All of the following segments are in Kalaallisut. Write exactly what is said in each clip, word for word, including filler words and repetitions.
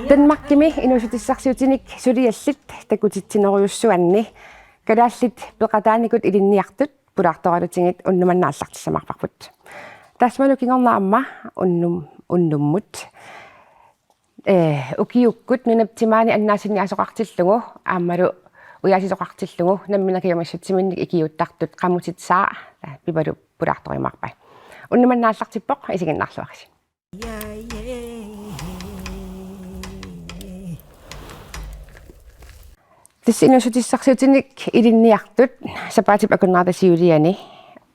Danmarkimi inuussutissarsiutinik suliallit takutitsinerujussuanni kalaallit peqataanikut ilinniartut pulaartoralutigit unnuk manna aallartissamaarparput. Tassuma kingorna aamma unnum-, unnummut, eh, ukiukkut nunap timaani annaasiniaasoqartillugu aammalu ujaasisoqartillugu nammineq kajumissutsiminnik ikiuuttartut Qamutit Saa, eh, Pivalu pulaartorumaarpai. Unnuk manna aallartippoq, isiginnaarluarisi. Tassa inuussutissarsiutinik ilinniartut sapaatip akunnerata siuliani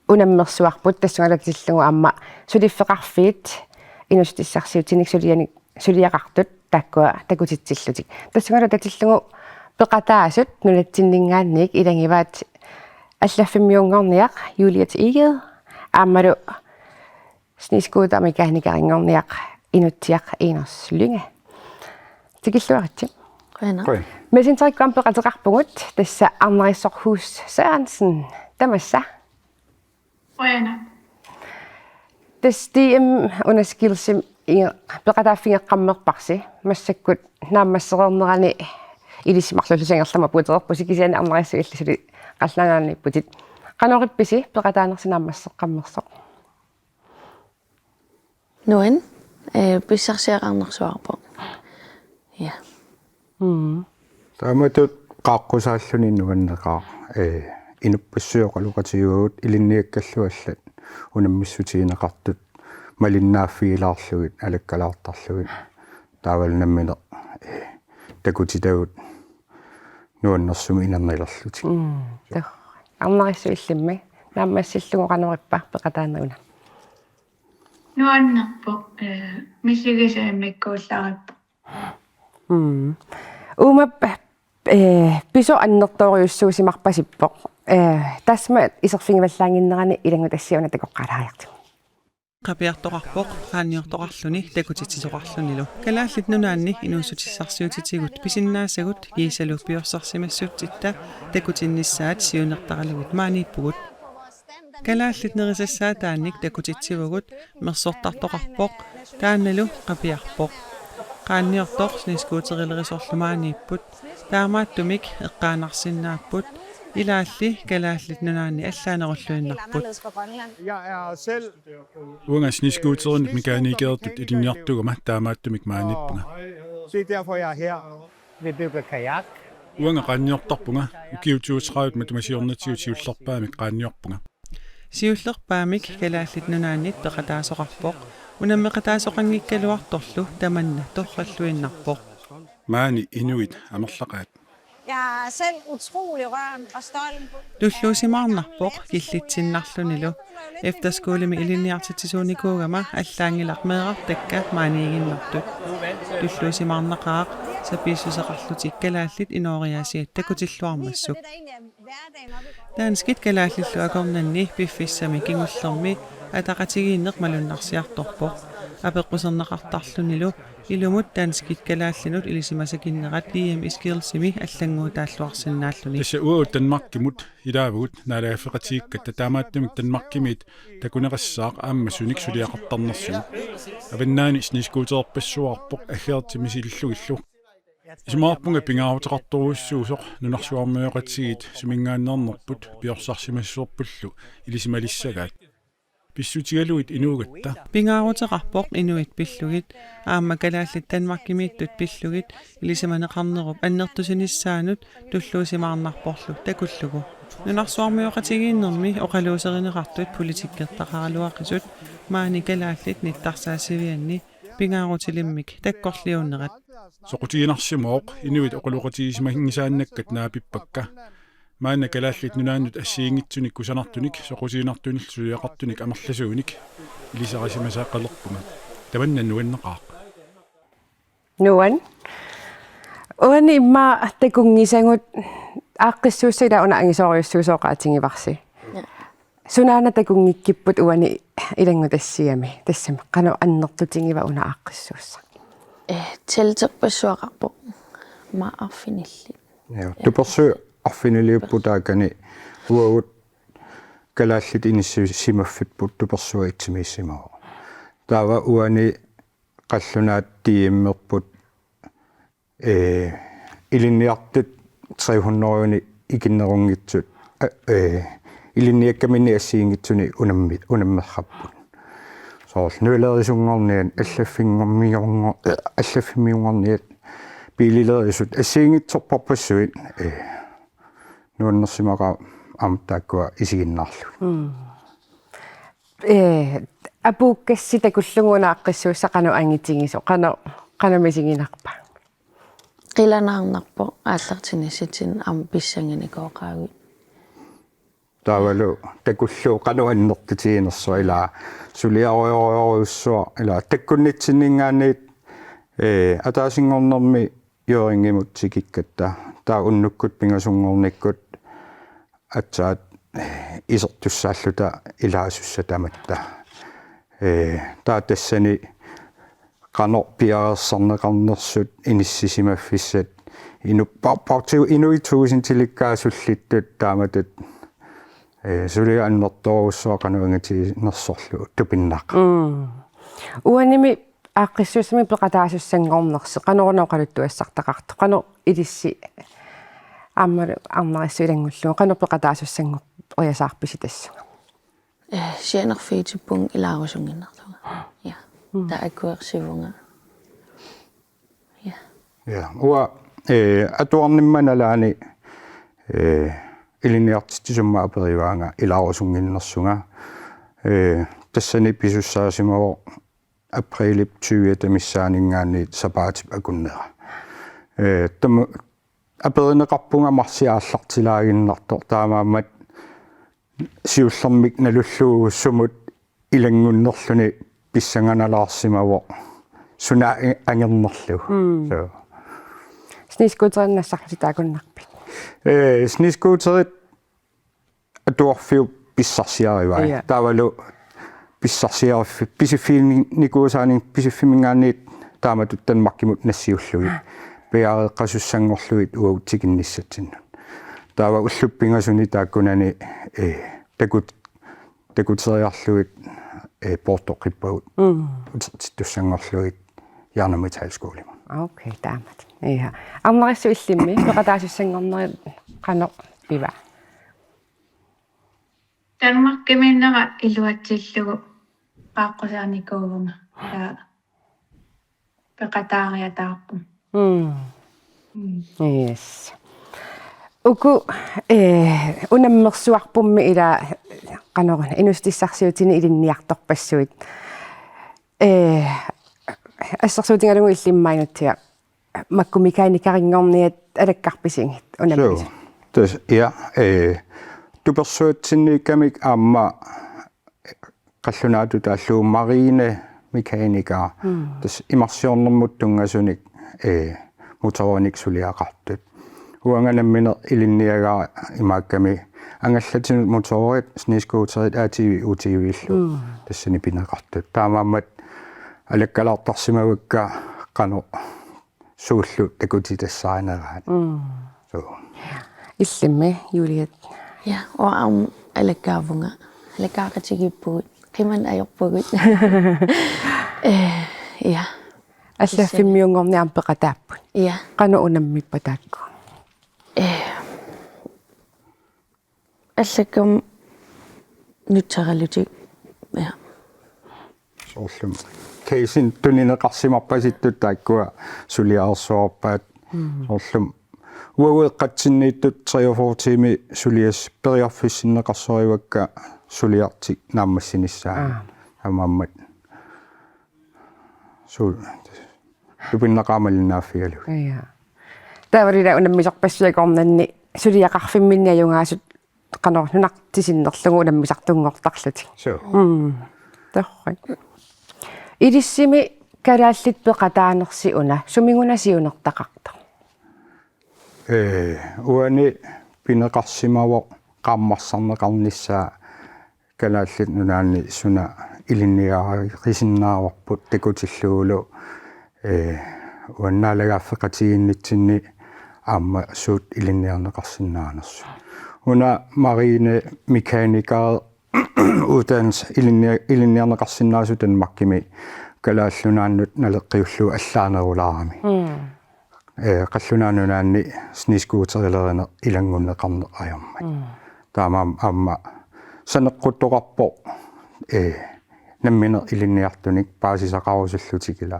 unammersuarput, tassunga atatillugu aamma suliffeqarfiit inuussutissarsiutinik sulianik suliaqartut taakkua takutitsillutik. Tassunga atatillugu peqataasut nunatsinninngaanniit ilagivaat Allaffimmiunngorniaq Juliet Egede aammalu snescootermekanikerunngorniaq Inutsiaq Iners Lynge. Tikilluaritsi. Qujanaq. Qujan. Messengerikkut aamma peqateqarpugut, tassa Arnarissorhuus Sørensen. Tamassa. Qujanaq. Tassa D M una Skillsimi peqataaffigeqqammerparsi, massakkut naammassereernerani ilisimarlullusi ingerlammik apuutereerpusi, kisianni Arnarissap illit suli Qallunaat Nunaanniipputit. Qanorippisi peqataanersi naammasseqqammersoq? Nuann-, eh, pissarsiaqarnersuarpoq. Ja. Mm. Taamatut qaaqqusaalluni nuanneqaaq, eh, inuppassuit oqaloqatigivagut ilinniakkallu allat unammissutigineqartut malinnaaffigilaarlugit, alakkalaartarlugit, taavalu nammineq, eh, takutitagut nuannersumik inernerilerlutik. Mm, tassa. Arnarissap illimmi naammassillugu qanorippa peqataanaguna? Nuannerpoq, eh, misigisat immikkuullarippoq. Mm. Uuma, eh, pisoq annertoorujussuusimarpasippoq. Eh, tassami iserfigivallaannginnerani ilanngutassiaq una takoqqaalaariartigu. Qapiartoqarpoq, qaanniortoqarluni, takutitsisoqarlunilu. Kalaallit Nunaanni inuussutissarsiutitigut pisinnaasagut kiisalu piorsarsimassutsitta takutinnissaat siunertaralugit maaniippugut. Kalaallit nerisassaataannik takutitsivugut, mersortartoqarpoq, taannalu qapiarpoq. Qaanniortoq snescooterilerisorlu maaniipput, taamaattumik eqqaanarsinnaapput, ilaalli Kalaallit Nunaanni allaanerulluinnarput. Uanga snescooterinik mekanikertut ilinniartugama taamaattumik maaniippunga. Det er derfor, jeg er her. Ved at bygge kajak. Uanga qaanniortarpunga, ukiut toogtredive matuma siornatigut siullerpaamik qaanniorpunga. Siullerpaamik Kalaallit Nunaannit peqataasoqarpoq, unammeqataasoqanngikkaluartorlu tamanna torralluinnarpoq. Maani inuit amerlaqaat. Jeg er selv utrolig rørt og stolt. Tulluusimaarnarpoq killitsinnarlunilu. Efterskolemi ilinniartitsisuunikuugama allaanngilaq meerartakka maaniiginnartut. Tulluusimaarnaqaaq, sapiissuseqarlutik kalaallit inooriaasiat takutilluarmassuk. Danskit kalaallillu akornanni piffissami kingullermi ataqatigiinneq malunnarsiartorpoq. Apeqquserneqartarlunilu ilumut danskit kalaallinut ilisimasakinnerat D M i Skillsimi allannguutaalluarsinnaalluni. Tassa uagut Danmarkimut ilaavut naalagaaffeqatigiikkatta, taamaattumik Danmarkimiit takuneqassaaq aamma sunik suliaqartarnersugut. Avannaani snescooterpassuarpoq aggertip misilillugillu. Isumaqarpunga pingaaruteqartorujussuusoq nunarsuarmioqatigiit suminngaanneernerput piorsarsimassuserpullu ilisimalissagaat. Pissutigalugit inuugatta. Pingaaruteqarpoq inuit pillugit, aamma kalaallit Danmarkimiittut pillugit, ilisimaneqarnerup annertusinissaanut tulluusimaarnarporlu takullugu. Nunarsuarmioqatigiinnermi oqaluuserineqartut politikkertaqaraluaqisut maani kalaallit nittarsaassivianni pingaarutilimmik takkorliuunerat. Soqutiginarsimavoq inuit oqaloqatigisimanngisaannakkat naapippakka. Maanna Kalaallit Nunaannut assigiinngitsunik kusanartunik soqutiginartunillu suliaqartunik amerlasuunik ilisarisimasaqalerpunga. Tamanna nuanneqaaq. Nuann. Uani immaqa takunngisagut aaqqissuussat ila una angisoorujussuusoq oqaatigivarsi. Ja. Sunaana takunngikkipput uani ilanngutassiami, tassami qanoq annertutigiva una aaqqissuussaq? Eh, telterpassuaqarpoq. Aamma arfinillit. Ja, tupersuit arfiniliupput taakani uagut kalaallit inissisimaffipput tupersuit itsimiissimavoq. Taava uani qallunaat D M-erput, eh, ilinniartut tre hundrede ikinnerunngitsut, eh, ilinniakkaminnik assigiinngitsunik unammi-, unammerrapput. Soorlu nuilerisunngorniat, allaffinngormiorngo-, eh, allaffimmiunngorniat, biililerisut, assigiinngitsorparpassuit, eh, nuannersimaqaaq aamma taakkua isiginnaarlugit. Eh, apuukkassi takullugu una aaqqissuussaq qanoq angitigisoq, qanoq, qanoq misiginarpa? Qilanaarnarpoq aallartinissatsinnik aamma pissanganikooqaagut. Taavalu takullugu qanoq annertutiginersoq ilaa suliarujorujussuaq ilaa takkunnitsinninngaanniit, eh, ataasinngornermi Hjørringimut tikikkatta. Taava unnukkut pingasunngornikkut aatsaat, eh, isertussaalluta ilaasussat tamatta. Eh, taava tassani qanoq piareersarneqarnersut inissisimaffissat inupparpartiu inuit tuusintilikkaat sullittut taamatut, eh, suliaq annertoorujussuaq qanoq angitiginersorlu tupinnaqaaq. Mm. Uanimi aaqqissuussamik peqataasussanngornersi, qanoruna oqaluttuassartaqartoq, qanoq ilissi aamma arnarissut ilanngullugu, qanoq peqataasussanngoriasaarpisi tassunga? Eh, sianerfigitippunga ilaarusunnginnerlunga. Ja. Mm. Taava akuersivunga. Ja. Ja, uanga, eh, atuarnimma nalaani, eh, ilinniartitsisummat aperivaanga ilaarusunnginnersunga. Eh, tassani pisussaasimavoq aprilip tyve-ata missaaninngaanniit sapaatip akunnera. Eh, taama aperineqarpunga marsip aallartilaaginnartoq, taamaammat siullermik nalullugu sumut ilanngunnerluni pissanganalaarsimavoq suna a-, angernerlugu. Mm. So. Snescooterit nassarlutit taakkununnarpit? Eh, snescooterit atuarfiup pissarsiarivai. Ja. Taavalu pissarsiariffi-, pisiffiginikuusaanik, Pisiffimminngaanniit taamatut Danmarkimut nassiullugit. Piareeqqasussanngorlugit uagut tikinnissatsinnut. Taava ullut pingasuni taakkunani, eh, takut-, takuteriarlugit, eh, poortoqqippagut. Mm. Utertittussanngorlugit Hjernemetalskolimut. Okay, taamatut. Ja. Arnarissut illimmi peqataasussanngornerit qanoq piva? Danmarkimiinnera iluatsillugu qaaqqusaarnikuuvunga. Ja. Peqataariataarpunga. Mm. Mm. Yes. Uku, eh, unammersuarpummi ila qanoruna inuussutissarsiutini ilinniartorpassuit. Eh, assersuutigalugu illimmi Maanutsiaq, makku mekaanikerinngorniat alakkarpisigit unammisut? Suu. Tassa, ja, eh, tupersuatsinniikkamik aamma qallunaatut taallugu marinemekaniker. Mm. Tassa imarsiornermut tunngasunik, eh, motorinik suliaqartut. Uanga nammineq ilinniagara imaakkami angallatinut motorit, snescooterit, A T V, U T V-llu. Mm. Tassani pineqartut. Taamaammat alakkalaartarsimavakka qanoq suullu takutitassarinersoq. Mm. Suu. Illimmi, Juliet? Ja, uanga aamma alakkaavunga. Alakkaaqatigiippugut. Qimanneq ajorpugut. Eh, ja. Allaffimmiunngorniat aamma peqataapput. Ja. Qanoq unammippat taakku? Eh. Allakkanik nutseralutik. Ja. Soorlumi. Casenik tunineqarsimarpasittut taakkua suliareersuarpaat. Mm. Soorlumi. Uagut eqqatsinniittut treogfyrre tiimi sulias-, periarfissinneqarsorivakka suliartik naammassinissaat. Aa. Taamaammat. Su-, tupinnaqaaq malinnaaffigalugu. Ja. Taavalu ila unammisorpassuit akornanni suliaqarfimminni ajugaasut qanoq nunartitsinerlugu unammisartunngortarlutik. Suu. Mm. Torrak. Ilissimi kalaallit peqataanersi una, sumiguna siunertaqartoq? Eh, uani pineqarsimavoq qaammarsarneqarnissaa Kalaallit Nunaanni suna ilinniagaqarisinnaavarput takutillugulu, eh, uanga naalagaaffeqatigiinnitsinni aamma suut ilinniarneqarsinnaanersut. Una marine mekaniker uddannelse ilinnia-, ilinniarneqarsinnaasut Danmarkimi Kalaallit Nunaannut naleqqiullugu allaanerulaarami. Mm. Ee, Qallunaat Nunaanni snescooterilerineq ilanngunneqarneq ajormat. Mm. Taamaammat aamma saneqquttoqarpoq, ee, nammineq ilinniartunik paasisaqarusullutik ila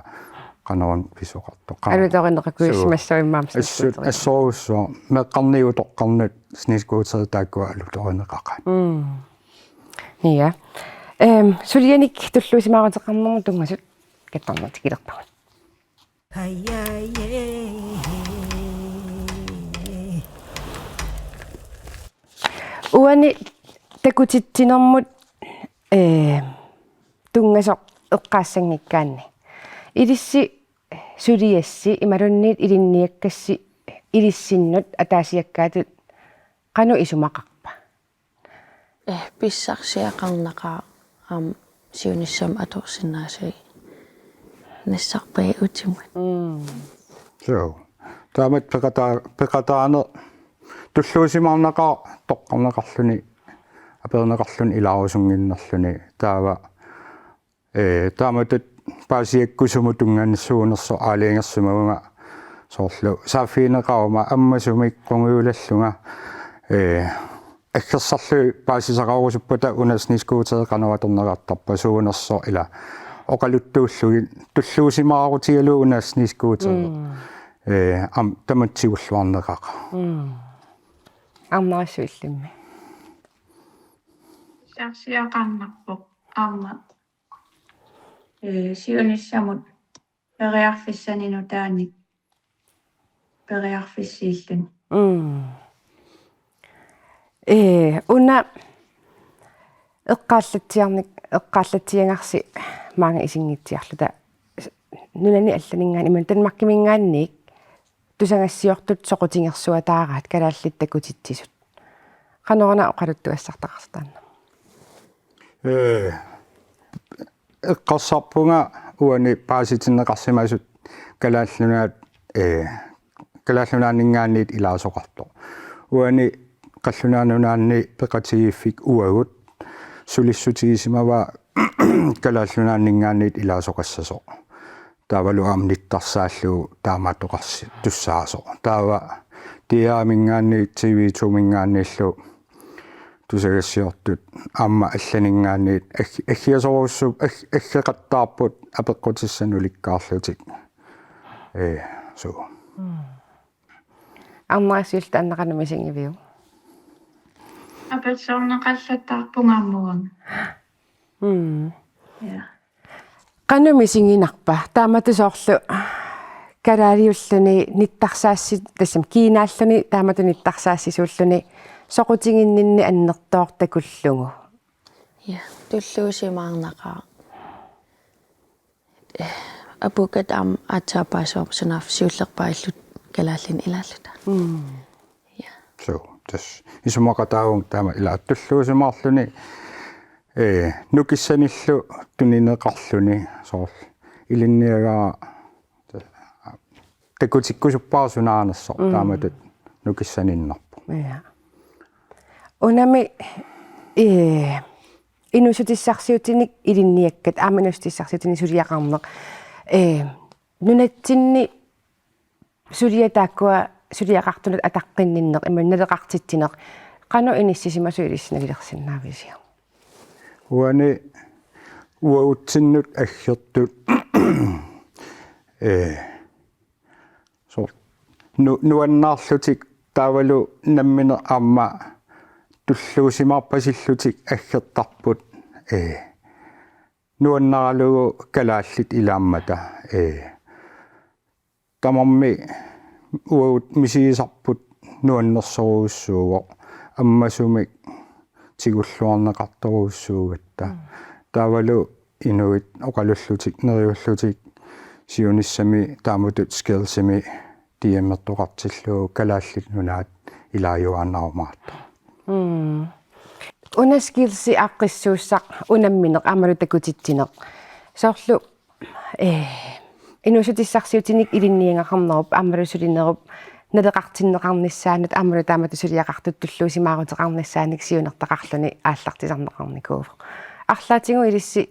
qanoruna pisoqartoq. Alutorineqartussaassavimmi aamma snescooterit. Assut assorujussuaq meeqqarniit utoqqarnut snescooterit taakkua alutorineqaqaat. Mm. Ja. Ehm, sulianik tulluusimaaruteqarnermut tunngasut kattarnertigilerpagut. Uani takutitsinermut, eh, tunngasoq eqqaassanngikkaanni. Ilissi suliassi imaluunniit ilinniakkassi ilissinnut ataasiakkaatut qanoq isumaqarpa? Eh, pissarsiaqarnaqaaq aamma siunissami atorsinnaasui nassarpaa utimut. Mm. Suu. Taamatut peqataa-, peqataaneq tulluusimaarnaqaaq toqqarneqarluni, aperneqarluni ilaarusunnginnerluni taava, ee, taamatut paasiakkusumut tunngassuunersoq aalajangersimavunga soorlu saaffigineqaruma ammasumik qungujulallunga, ee, aggersarlugit paasisaqarusuppata una snescooteri qanoq atorneqartarpa suunersoq ila oqaluttuullugit tulluusimaarutigalugu una snescooteri. Mm. Ee, aamma tamatta tigulluarneqaqaaq. Mm. Arnarissut illimmi. Pissarsiaqarnarpoq aamma, ee, siunissamut periarfissanik nutaanik periarfissiilluni. Mm. Ee, una eqqaallatsiarnik-, eqqaallatsiagarsi maanga isinngitsiarluta nunani allaninngaanniit, imaluunniit Danmarkiminngaanniit tusagassiortut soqutigersuataaraat kalaallit takutitsisut. Qanoruna oqaluttuassartaqartarnersoq? Ee, eqqarsarpunga uani paasitinneqarsimasut Kalaallit Nunaat, ee, Kalaallit Nunaanninngaanniit ilaasoqartoq. Uani Qallunaat Nunaanni peqatigiiffik uagut sulissutigisimavaa Kalaallit Nunaanninngaanniit ilaasoqassasoq. Taavalu aamma nittarsaallugu taamaattoqarsi-, tussaasoq. Taava D R-minngaanniit T V to-minngaanniillu tusagassiortut aamma allaninngaanniit ag-, aggiasorujussuup-, ag-, aggeqattaarput apeqqutissanik ulikkaarlutik. Ee, suu. Mm. Arnarissut illit taanna qanoq misigiviuk? Apersorneqallattaarpunga aamma uanga. Mm. Ja. Qanoq misiginarpa? Taamatut soorlu kalaaliulluni nittarsaassi-, tassami kiinaalluni taamatut nittarsaassisuulluni soqutiginninni annertooq takullugu. Ja, tulluusimaarnaqaaq. Eh, apuukkat aamma aatsaat paasivarput sunaaffa siullerpaat illuta kalaallinik ilaalluta. Mm. Ja. Suu, tassa isumaqataavunga taama ilaa tulluusimaarluni, ee, nukissanillu tunineqarluni soorlu ilinniagara takutikkusuppara sunaanersoq. Mm. Taamatut nukissaniinnarpoq. Ja. Unami, ee, inuussutissarsiutinik ilinniakkat, aamma inuussutissarsiutinik suliaqarneq, ee, nunatsinni suliat taakkua suliaqartunut ataqqinninneq, imaluunniit naleqartitsineq, qanoq inissisimasut ilissi nalilersinnaavisiuk? Uani uagutsinnut aggertut, ee, soorlu nu-, nuannaarlutik taavalu nammineq aamma tulluusimaarpasillutik aggertarput, ee, nuannaralugu kalaallit ilaammata, ee, tamarmik uagut misigisarput nuannersorujussuuvoq, ammasumik tigulluarneqartorujussuugatta. Mm. Taavalu inuit oqalullutik, neriullutik siunissami taamatut Skillsimi D M-ertoqartillugu Kalaallit Nunaat ilaajuaannarumaartoq. Mm. Una Skillsi aaqqissuussaq unammineq aammalu takutitsineq. Soorlu, ee, inuussutissarsiutinik ilinniagaqarnerup aammalu sulinerup naleqartinneqarnissaanut aammalu taamatut suliaqartut tulluusimaaruteqarnissaannik siunertaqarluni aallartisarneqarnikuuvoq. Arlaatigut ilissi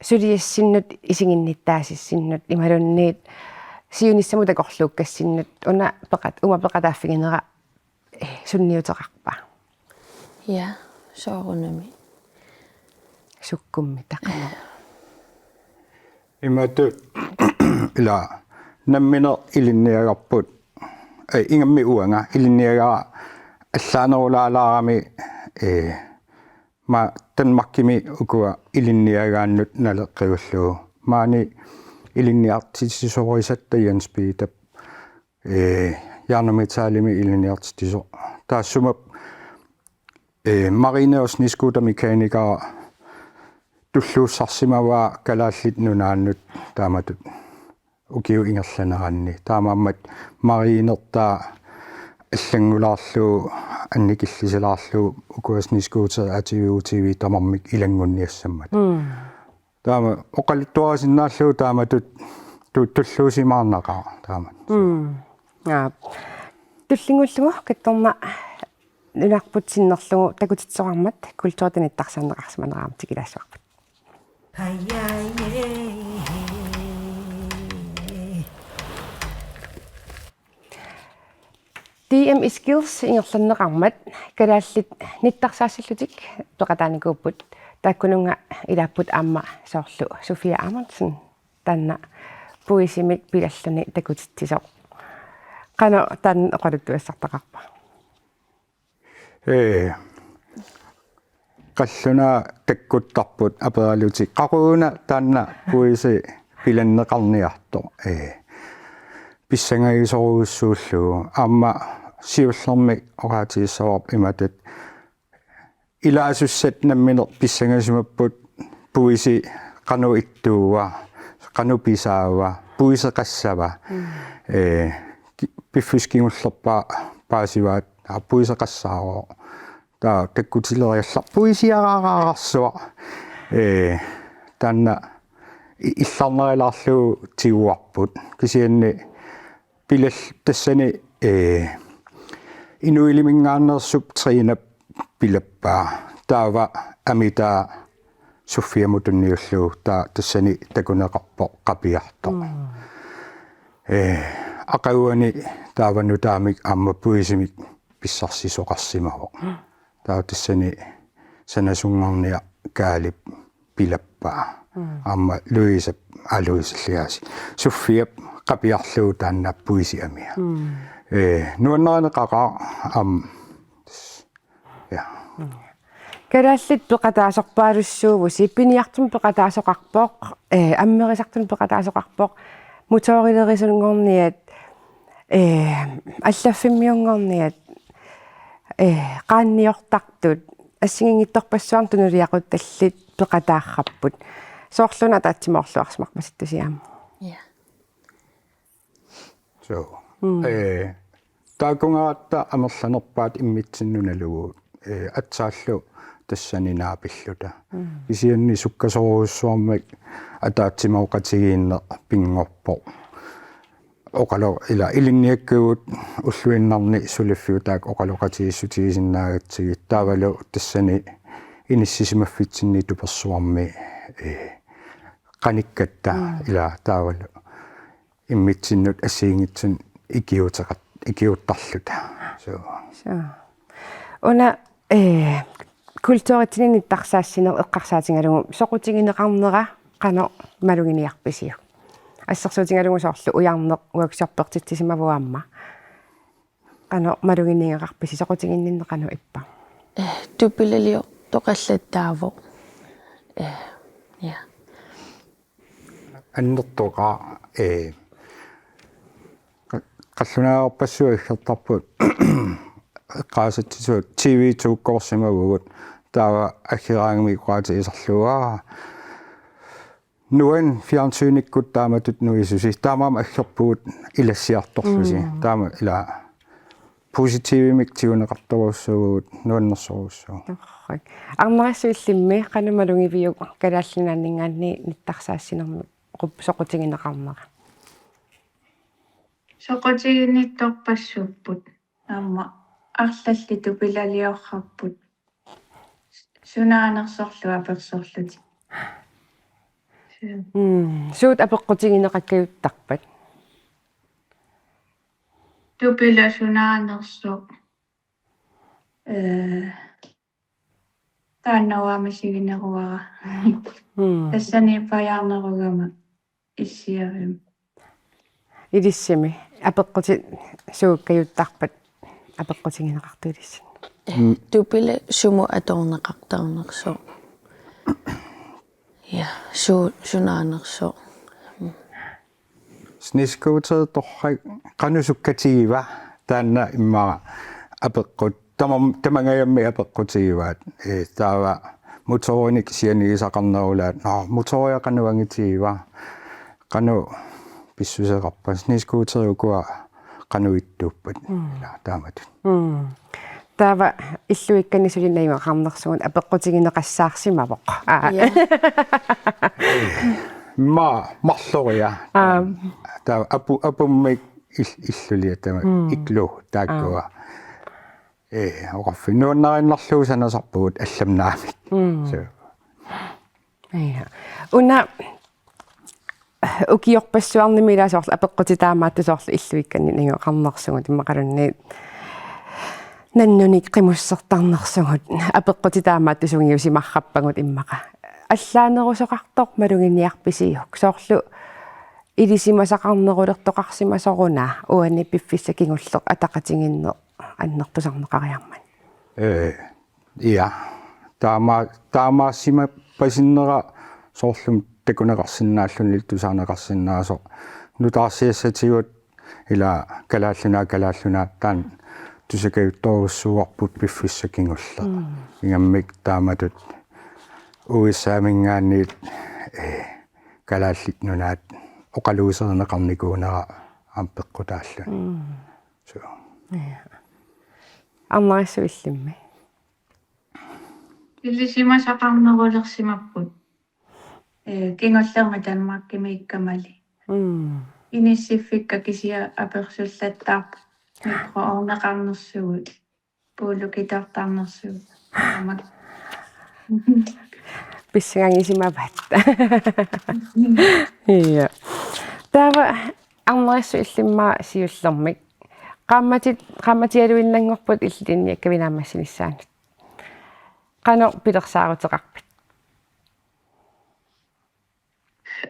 suliassinnut isiginnittaasissinnut imaluunniit siunissamut takorluukkassinnut una peqat-, uuma peqataaffiginera, eh, sunniuteqarpa? Ja, soorunami. Sukkummi taqamu? Imatut ila nammineq ilinniagarput. Ei, ingammik uanga ilinniagara allaanerulaalaarami, eh, ma Danmarkimi ukua ilinniagaannut naleqqiullugu. Maani ilinniartitsisorisatta Jens Peter, eh, Jarno Metallimi ilinniartitsisoq. Taassuma, eh, Marine og snescootermekaniker tulluussarsimavaa Kalaallit Nunaannut taamatut ukiut ingerlaneranni. Taamaammat marinertaa allanngulaarlugu annikillisilaarlugu ukua snescooter A T V U T V tamarmik ilanngunniassammat. Mm. Taama oqaluttuarisinnaallugu taamatut tu-, tulluusimaarnaqaaq taamatut. Mm. Ja. Tullinnguullugu Kattorna nunarput sinnerlugu takutitsisoqarmat kulturitut nittarsaanneqarsimaneraammata tikilaassuarput. D M Skills ingerlanneqarmat kalaallit nittarsaassallutik peqataanikuupput, taakkununnga ilaapput aamma soorlu Sofia Amundsen taanna puisimik pilalluni takutitsisoq. Qanoq taanna oqaluttuassartaqarpa? Ee, qallunaat takkuttarput aperalutik: Qaqugu una taanna puisi pilanneqarniartoq? Ee, pissangagisorujussuullugu. Aamma siullermik oqaatigissavarput imatut: Ilaasussat nammineq pissangasimapput, puisi qanoq ittuua, qanoq pisaava, puiseqassava. Mm. Ee, ki-, piffissaq kingullerpaaq paasivaat, aa, puiseqassaavoq. Taava takkutileriallarpoq puisiaraararsuaq. Ee, taanna i-, illarnerilaarlugu tiguarput. Kisianni pilal-, tassani, ee, Inuiliminngaanneersup Trinap pilappaa. Taava amitaa Sofiamut tunniullugu, taava tassani takuneqarpoq Qapiartoq. Mm. Ee, aqaguani taava nutaamik aamma puisimik pissarsisoqarsimavoq. Mm. Taava tassani sanasunngorniaq Kaalip pilappaa. Mm. Aamma Louisep, aa, Louise Eliasen. Sofiap qapiarlugu taanna puisi amia. Mm. Ee, nuannarineqaqaaq aamma. Ja. Mm. Kalaallit peqataasorpaalussuuvusi, piniartumik peqataasoqarpoq, ee, ammerisartumik peqataasoqarpoq, motorilerusunngorniat, ee, allaffimmiunngorniat, ee, qaanniortartut, assigiinngitsorpassuarnik tunuliaquttallit peqataarrapput. Soorluna ataatsimoorluarsimarpasittusi aamma. Ja. So. Mm. Ee, taakunngaratta amerlanerpaat immitsinnut nalugu, ee, atsaallu tassani naapilluta. Mm. Kisianni sukkasoorujussuarmik ataatsimooqatigiinneq pinngorpoq. Oqalo-, ila ilinniakkagut ulluinnarni suliffiutaat oqaloqatigiissutigisinnaagatsigit, taavalu tassani inissisimaffitsinni tupersuarmi, ee, qanikkatta. Mm. Ila taavalu immitsinnut assigiinngitsunik ikiuuteqat-, ikiuuttarluta. So. So. Una, ee, kulturitsinni nittarsaassineq eqqarsaatigalugu soqutigineqarnera qanoq maluginiarpisiuk? Assersuutigalugu soorlu Ujarneq workshoppertitsisimavoq aamma. Qanoq maluginiagaqarpisi, soqutiginninneq qanoq ippa? Ee, tupilaliortoqallattaavoq. Ee, ja. Annertoqaaq, ee, qa-, qallunaarpassuit aggertarput eqqaasatsisut T V to-kkoorsimavugut, taava aggeraangamik oqaatigisarlugu: Aa, nuan fjernsynikkut taamatut nuisusi, taamaammat aggerpugut ilassiartorlusi. Mm. Taama ila positivimik tiguneqartorujussuuvugut, nuannersorujussuuvoq. Torrak. Arnarissummi qanoq malugiviuk Kalaallit Nunaanninngaanniit nittarsaassinermi qup-, soqutigineqarnera? Soqutiginnittorpassuupput. Aamma arlallit tupilaliorarput. Sunaanersorlu apersorlutik. Mm. Suut apeqqutigineqakkajuttarpat? Tupila sunaanersoq. Eh, taanna uanga misigineruara. Mm. Tassani pajaarnerugama issiavimmi. Ilissimi apeqqutit suukkajuttarpat apeqqutigineqartut ilissinni? Mm. Tupila sumut atorneqartarnersoq. Ja, su-, sunaanersoq. Snescooter torrak qanoq sukkatigiva taanna immaqa apeqqut tamam tamangajammi apeqqutigivaat. Ee, taava motorinik sianigisaqarnerulaat. Nå, motoria qanoq angitigiva? Qanoq pissuseqarpa? Snescooter ukua qanoq ittuuppat? Mm. Ila taamatut. Mm. Taava illuikkanni suli najugaqarnersugut apeqqutigineqassaarsimavoq. Aa. Ja. Ma marloria. Aa. Taava apu apummik il- illulia taama mm. Illu taakkua. Aa. Ee, oqarfik nuannarinnarlugu sanasarpugut allamik naamik. Mm. So. Ja. Una ukiorpassuarnimi ila soorlu apeqqutit taamaattut soorlu illuikkanni najugaqarnersugut immaqaluunniit nannunik qimussertarnersugut apeqqutit taamaattut sungiusimarrappagut immaqa. Allaanerusoqartoq maluginiarpisiuk soorlu ilisimasaqarnerulertoqarsimasoruna uani piffissaq kingulleq ataqatigiinneq annertusarneqariarmat. Ee, ja. Taama taamaassimapasinnera soorlumi takuneqarsinnaalluni tusaaneqarsinnaasoq nutaarsiassatigut ila Kalaallit Nunaat Kalaallit Nunaat taanna tusakajuttorujussuuarput piffissaq kingulleq. Mm. Ingammik taamatut U S A-minngaanniit ee, Kalaallit Nunaat oqaluuserineqarnikuunera aamma peqqutaalluni. Mm. So. Ja. Arnarissut illimmi? Ilisimasaqarnerulersimapput. Ee, kingullermi Danmarkimiikkamali. Mm. Inissiffikka kisianni apersullattaarput mikroovneqarnersugut. Puulukitartarnersugut. Aamma. Pissangagisimavaat. Ja. Taava arnarissut illimmi siullermik. Qaammatit, qaammatialuinnanngorput illit ilinniakkavit naammassinissaanut. Qanoq pilersaaruteqarpit?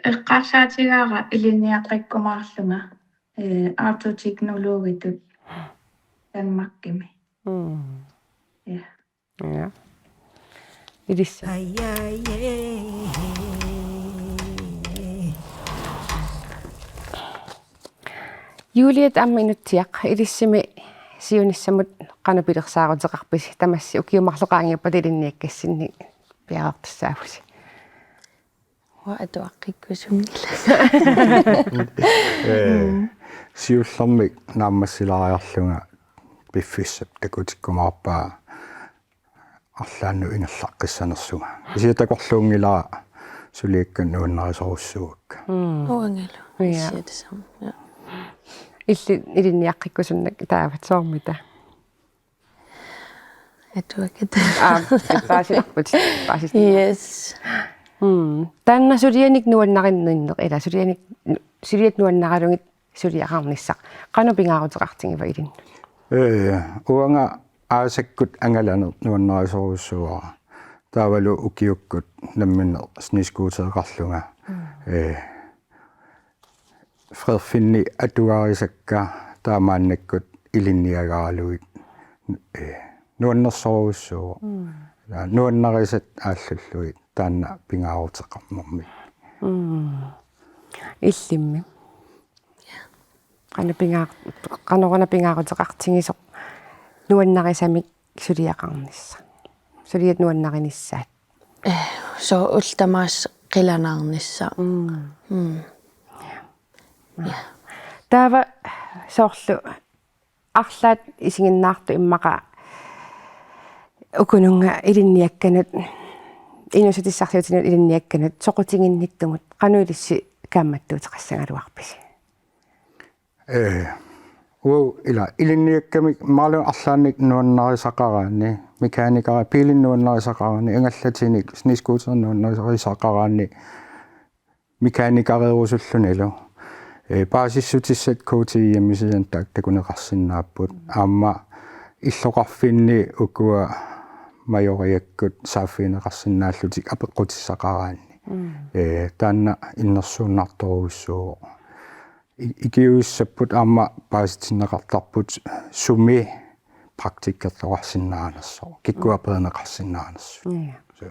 Eqqarsaatigaara ilinniaqqikkumaarlunga, ee, autoteknologitut Danmarkimi. Mm. Ja. Ja. Ilissi. Juliet aamma Inutsiaq, ilissimi siunissamut qanoq pilersaaruteqarpisi, tamassi ukiut marluk qaangiuppata ilinniakkassinnik piareertussaavusi? Uanga atuaqqikkusunngilanga. Ee, siullermik naammassilaariarlunga piffissap takutikkumaarpaa arlaannut ingerlaqqissanersunga. Kisianni takorluunngilara suliakka nuannarisorujussuuakka. Mm. Uangalu. Ja. Kisianni tassami. Ja. Illit ilinniaqqikkusunnakka taavat soormita? Atuakkat. Aa, paasipput, paasipput. Yes. Mm. Taanna sulianik nuannarinninneq, ila sulianik, suliat nuannaralugit suliaqarnissaq. Qanoq pingaaruteqartigiva ilinnut? Ee, uanga aasakkut angalaneq nuannarisorujussuuara. Taavalu ukiukkut namminneq snescootereqarlunga. Mm. Ee, Fredfinni atugarisakka taamaannakkut ilinniagaralugit, ee, nuannersorujussuuvoq. Mm. Nuannarisat aallullugit taanna pingaaruteqarnermik. Mm. Illimmi. Qanoq pingaa-, qanoruna pingaaruteqartigisoq nuannarisamik suliaqarnissaq. Suliat nuannarinissaat. Ee, soorlu ullut tamaasa qilanaarnissaq. Mm. Mm. Ja. Taava soorlu arlaat isiginnaartut immaqa ukununnga ilinniakkanut, inuussutissarsiutinut ilinniakkanut, soqutiginnittumut, qanoq ilissi kaammattuuteqassagaluarpisi? Ee, Uu, ila ilinniakkamik malu arlaannik nuannarisaqaraanni, mekaanikarit biilinut nuannarisaqaraanni, angallatinik snescooterit nuannarisaqaraanni, mekaanikareerusullunilu. Ee, paasissutissat K T I-mi sian taak takuneqarsinnaapput. Aamma illoqarfinni ukua majoriakkut saaffigineqarsinnaallutik apeqqutissaqaraanni. Mm. Ee, taanna innersuunnartorujussuuvoq. I-, ikiuissapput aamma paasitinneqartarput sumi praktikkertoqarsinnaanersoq, kikkut aperineqarsinnaanersut. Ja. So.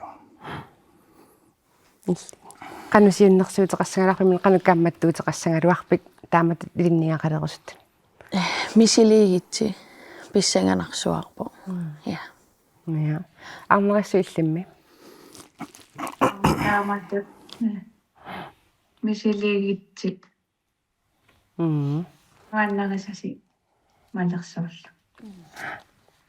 Qanoq siunnersuuteqassagaluarpit, qanoq kaammattuuteqassagaluarpit taamatut ilinniagaqalerusuttunut? Misiliigitsi pissanganarsuarpoq. Mm. Ja. Ja. Arnarissut illimmi? Taamatut. Misiliigitsi. Mm. Nuannarisasi malersorlu.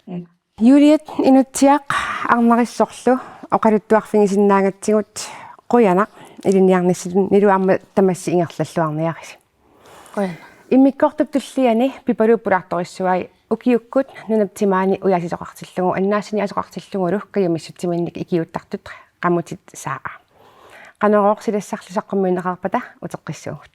Ja. Juliet Inutsiaq, Arnarissorlu oqaluttuarfigisinnaagatsigut qujanaq ilinniarnissatut, niluarma tamassi ingerlalluarniarisi. Qujanaq. Immikkoortup tulliani Pipaluk pulaartorissavai ukiukkut nunap timaani ujaasisoqartillugu, annaasiniasoqartillugulu kajumissutsiminnik ikiuuttartut qamutit saa. Qanorooq silassarlu saqqummiunneqarpata uteqqissaagut.